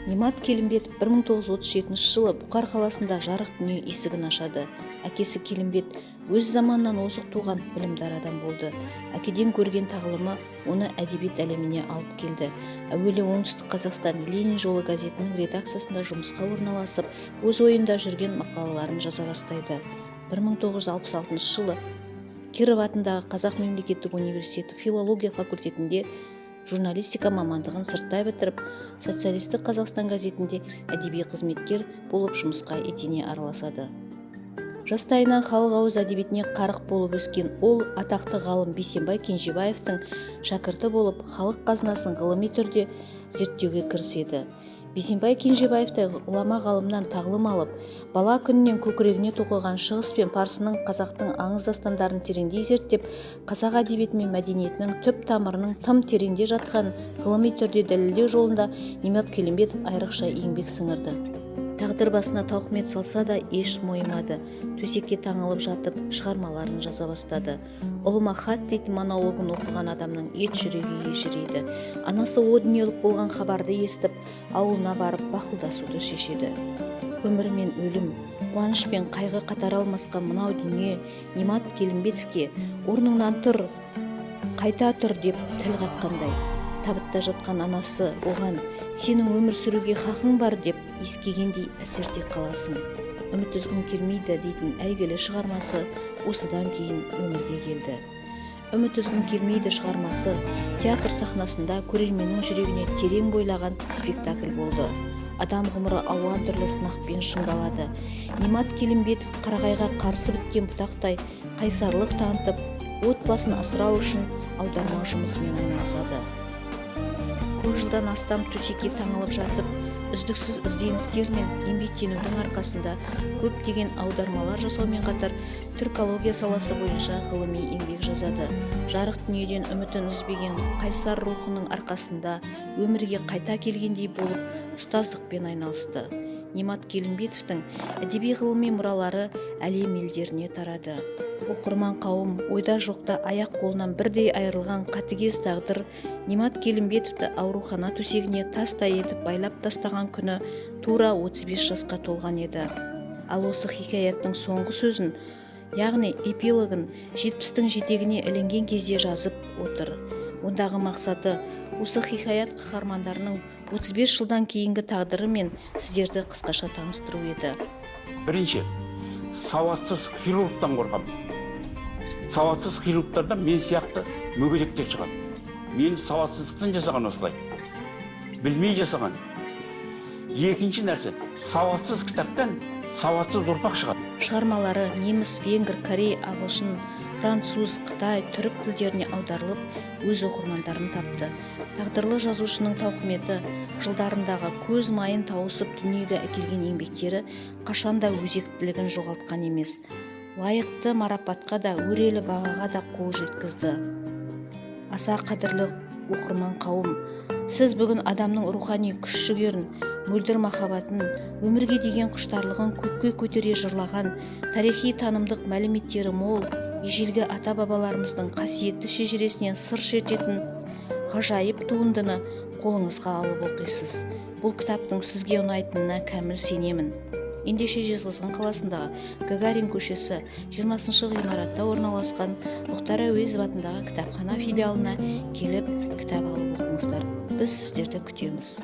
Немат Келімбетов 1937 жылы Бұқар қаласында жарық дүние есігін ашады. Әкесі Келімбет өз заманынан озық туған білімдар адам болды. Әкеден көрген тағылымы оны әдебиет әлеміне алып келді. Әуелі Оңтүстік Қазақстан «Ленин жолы» газетінің редакциясында жұмысқа орналасып, өз ойында жүрген мақалаларын жаза бастайды. 1966 жылы Киров атындағы Қазақ мемлекеттік университеті филология факультетінде журналистика мамандығын сырттай бітіріп, «Социалистік Қазақстан» газетінде әдеби қызметкер болып жұмысқа етене араласады. Жастайынан халық ауыз әдебиетіне қарық болып өскен ол атақты ғалым Бейсенбай Кенжебаевтың шәкірті болып, халық қазынасын ғылыми түрде зерттеуге кіріседі. Бейсенбай Кенжебаевтай ғұлама ғалымнан тағлым алып, бала күнінен көкірегіне тоқыған шығыс пен парсының, қазақтың аңыз дастандарын тереңдей зерттеп, қазақ әдебиеті мен мәдениетінің түп тамырының тым тереңде жатқанын ғылыми түрде дәлелдеу жолында Немат Келімбетов айрықша еңбек сіңірді. Тағдыр басына тауқымет салса да, еш мойымады. Төсекке таңылып жатып шығармаларын жаза бастады. «Ұлыма хат» дейтін монологын оқыған адамның ет жүрегі ежірейді. Анасы о дүниелік болған хабарды естіп, ауылына барып бақылдасуды шешеді. Өмір мен өлім, қуаныш пен қайғы қатар алмасқан мынау дүние Немат Келімбетовке «Орныңнан тұр, қайта тұр» деп тіл қатқандай. Табытта жатқан анасы оған «Сенің өмір сүруге хақың бар» деп иіскегендей әсерде қаласың. «Үміт үзгім келмейді» дейтін әйгілі шығармасы осыдан кейін өмірге келді. «Үміт үзгім келмейді» шығармасы театр сахнасында көрерменнің жүрегіне терең бойлаған спектакль болды. Адам ғұмыры алуан түрлі сынақпен шыңдалады. Немат Келімбетов қарағайға қарсы біткен бұтақтай қайсарлық танытып, отбасын асырау үшін аударма жұмысымен айналысады. Көп жылдан астам төсекке таңылып жатып, үздіксіз ізденістер мен еңбектенудің арқасында көптеген аудармалар жасаумен қатар түркология саласы бойынша ғылыми еңбек жазады. Жарық дүниеден үмітін үзбеген қайсар рухының арқасында өмірге қайта келгендей болып, ұстаздықпен айналысты. Немат Келімбетовтің әдеби ғылыми мұралары әлем елдеріне тарады. Оқырман қауым, ойда жоқта аяқ қолынан бірдей айырылған қатыгез тағдыр Немат Келімбетовті аурухана төсегіне тастай етіп байлап тастаған күні тура 35 жасқа толған еді. Ал осы хикаяттың соңғы сөзін, яғни эпилогын 70-тің жетегіне ілінген кезде жазып отыр. Ондағы мақсаты осы хикаят қаһармандарының 35 жылдан кейінгі тағдырымен сіздерді қысқаша таныстыру еді. Бірінші, сауатсыз хирургтан қорқамын. Сауатсыз хирургтардан мен сияқты мүгедектер шығады. Мені сауатсыздықтан жасаған, осылай білмей жасаған. Екінші нәрсе, сауатсыз кітаптан сауатсыз ұрпақ шығады. Шығармалары неміс, венгр, корей, ағылшын, француз, қытай, түрік тілдеріне аударылып, өз оқырмандарын тапты. Тағдырлы жазушының тауқыметі жылдарындағы көз майын тауысып дүниеге әкелген еңбектері қашанда өзектілігін жоғалтқан емес. Лайықты марапатқа да, өрелі бағаға да қол жеткізді. Аса қадірлі оқырман қауым, сіз бүгін адамның рухани күш жігерін, мөлдір махаббатын, өмірге деген құштарлығын көкке көтере жырлаған, тарихи танымдық мәліметтері мол, ежелгі ата бабаларымыздың қасиетті шежіресінен сыр шертетін ғажайып туындыны қолыңызға алып оқисыз. Бұл кітаптың сізге ұнайтынына кәміл сенемін. Ендеше, Жезқазған қаласындағы Гагарин көшесі, 20 ғимаратта орналасқан Мұхтар Әуезов атындағы кітапхана филиалына келіп, кітап алып оқыңыздар. Біз сіздерді күтеміз.